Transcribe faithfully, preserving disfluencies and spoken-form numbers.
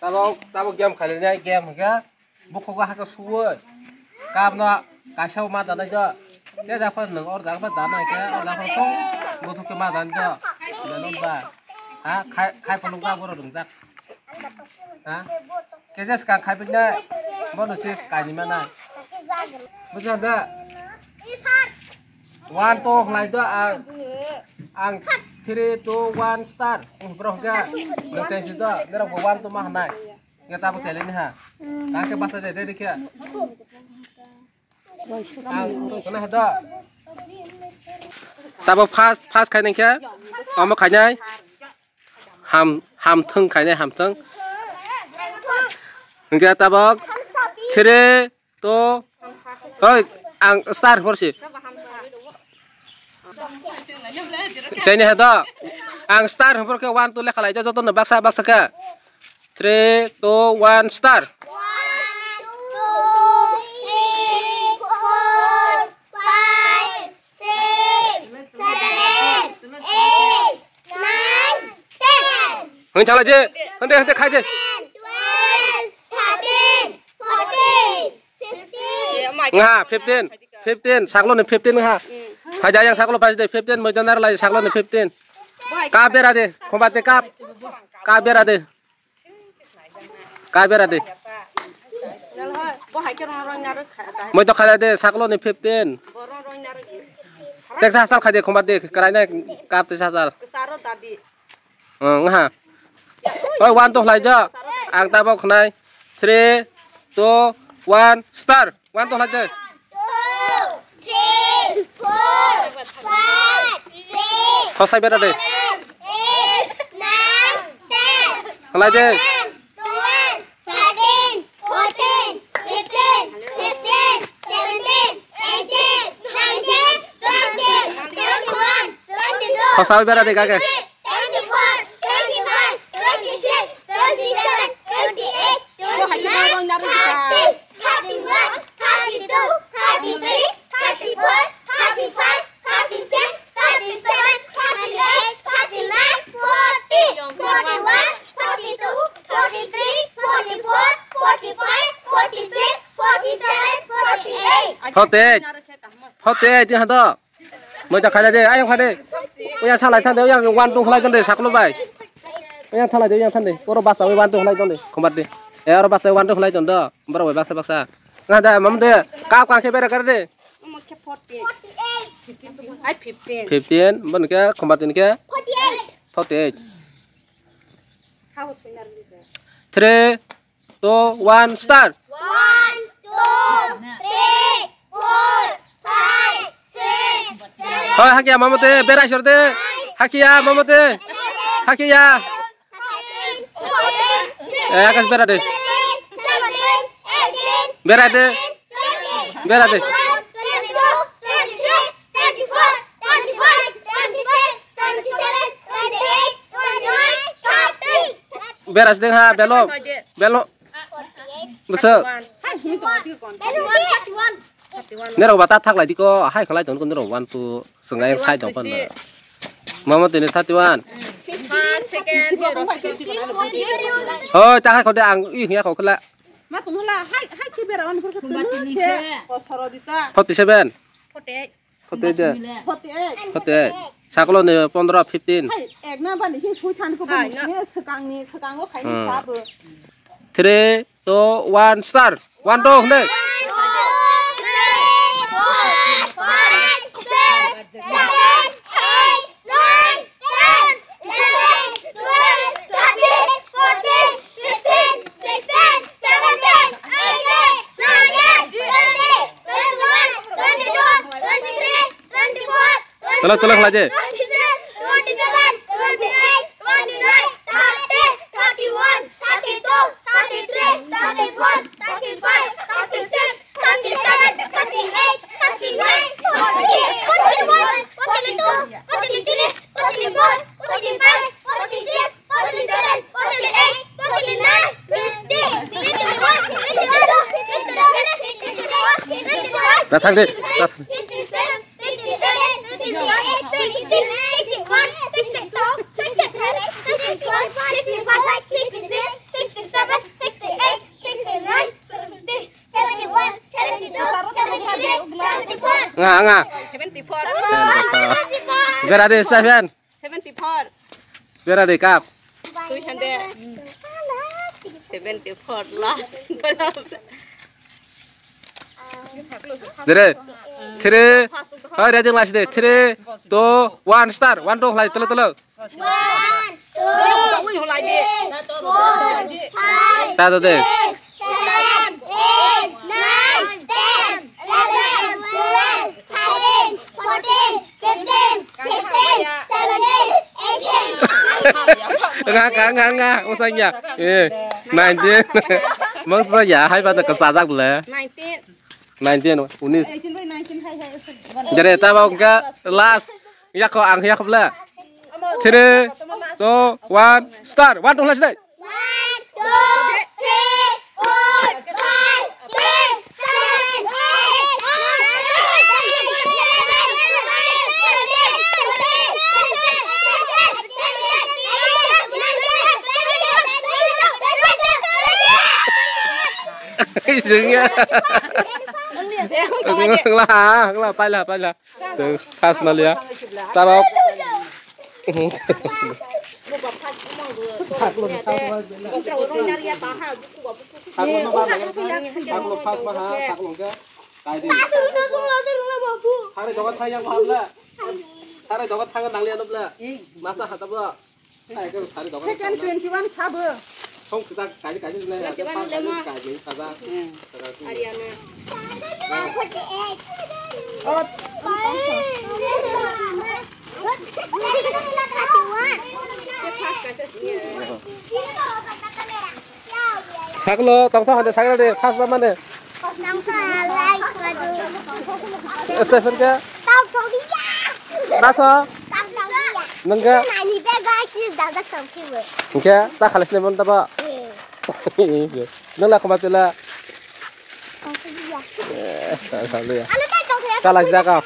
Tabok, tabok game khainai, game hwnkhe bukhugo hakhe suwoi. Kapno kaisa ma danai do. Khe japhar nwng or japhar danai khe, or japhar song buthuk khe ma danai do. Belok ba. Ha, khai, khai phunuk ba borok rwngjak. Ha? Khe je swkang khai phiknai, bono se kainwi manai. Bujha da? One, two khlai do ang, ang three, two, one, start. Borok hwnkhe nwng se si do, norok bo one, two ma hwnai. Hwnkhe tabok seleni ha. Tang khe basa de, ready khe. Ang, kono ha do. Tabok first, first khainai khe, omo khainai. Ham, hamthwng khainai, hamthwng. Hwnkhe tabok three, two, oi, ang star horsi. Teni ha do. Ang star hwnkhe one, two lekha lai do, jotono baksa, baksa khe. Three, two, one, start. One, two, three, four, five, six, seven, eight, nine, ten. Hwn thala je, hwn de, hwn de, khai de. Eleven, twelve, thirteen, fourteen, fifteen. Nga, fifteen, fifteen, saklo ni fifteen nga. Hai jayang saklo pas de fifteen, moidan ar lai saklo ni fifteen. Kap bera de, khomba de kap. Kap bera de. Kap bera de. Moi to khaida de saklo ni fifteen. Teksa hasal khaide khomba de, karaina kap teksa hasal. Nga. Oi, one, two khlai jo. Ang tabok khnai. Three, two, one, start. One, two khlai jo. Two, three, four, five, six, Khosai bera de. Seven, eight, nine, ten. Khlai de. Eleven, twelve, thirteen, fourteen, fifteen, sixteen, seventeen, eighteen, nineteen, twenty, twenty-one, twenty-two, Khosai bera de kake. Twenty-three, twenty-four, twenty-five, twenty-six, twenty-seven, twenty-eight, twenty-nine, thirty, thirty-one, thirty-two, thirty-three, thirty-four, thirty-five, thirty-six, thirty-seven, thirty-eight, thirty-nine, forty, forty-one, forty-two, forty-three, forty-four, forty-five, forty-six, forty-seven, forty-eight. Forty-eight. Forty-eight, ha to. Moi ta khaida de, ayang khaide. Oyang thalai thande, oyang one two khlai thande, saklo bai. Oyang thalai de, oyang thande. Oro basa one two khlai thande, khombar de. E oro basa one two khlai thande, borok bai basa basa. Nga da, mam de, kap kap khe bera kar de. Omo khe forty. Ai fifteen. Fifteen, bon khe, khombar tin khe? Forty-eight. Forty-eight. Three, two, one, start. One, two, three, four, five, six, seven. Hoi, hakia, mamo te, berai sor de. Hakia, mamo te. Hakia. Eh, akas bera de. Bera de. Bera de. Beras deng ha, belo. Belo. Bwswk. Nerok ba ta thaklai diko, hai khlai tong nerok one two swngai sai tong pan. Mama tini thirty one. Hoi, ta hai khode ang i hnya khokla. Ma tong hla, hai, hai ki bera on burka tunu khe. Forty seven. Forty eight. Forty eight. Forty eight. Saklo ni pondro, fifteen. Hai, ek na bani se sui than ko bani se swkang ni, swkang o khai ni sabo. Three, two, one, start. One, two, hne. Tolak, tolak, laje. Ta thang de. Fifty-seven, fifty-eight, sixty, sixty-one, sixty-two, sixty-three, sixty-four, sixty-five, sixty-six, sixty-seven, Nga, nga. Seventy-four. Bera de, Stephen. Seventy-four. Bera de, kap. Two hundred. Seventy-four last. Dere. Three. Hai, ready last de. Three, two, one, start. One, two, khlai, tolo, tolo. One, two, three, four, five, Ta to de. Six, seven, eight, nine, ten, eleven, twelve, thirteen, fourteen, fifteen, sixteen, seventeen, eighteen. Nga, nga, nga, nga. Usang ya. Eh, nineteen. Masa ya, hai pada kesajak le. Nineteen. Nineteen, unis. Eighteen by nineteen hai hai. Dere, tabo ke last. Yako ang yako bla. Three, two, one, start. One, two, last day. One, two, three, four, five, six, seven, eight, nine, ten, eleven, twelve, thirteen, fourteen, fifteen, sixteen, seventeen, eighteen. Isingnya. Ngla, ngla, paila, paila. Khas malia. Tarok. Saklo khas maha, saklo ke. Kaidi. Sari doga thang yang paham la. Sari doga thang nang lian bla. Masa hata bla. Second twenty-one sabo. Song sita kaji kaji le. Twenty-one le ma. Kaji saja. Hmm. Ariana. Oh. Saklo tongtho hande sakra de, first ba mane. Stephen ke? Naso? Nengke? Nengke ta khalis lemon taba. Nengla khoma tela. Kala jaka.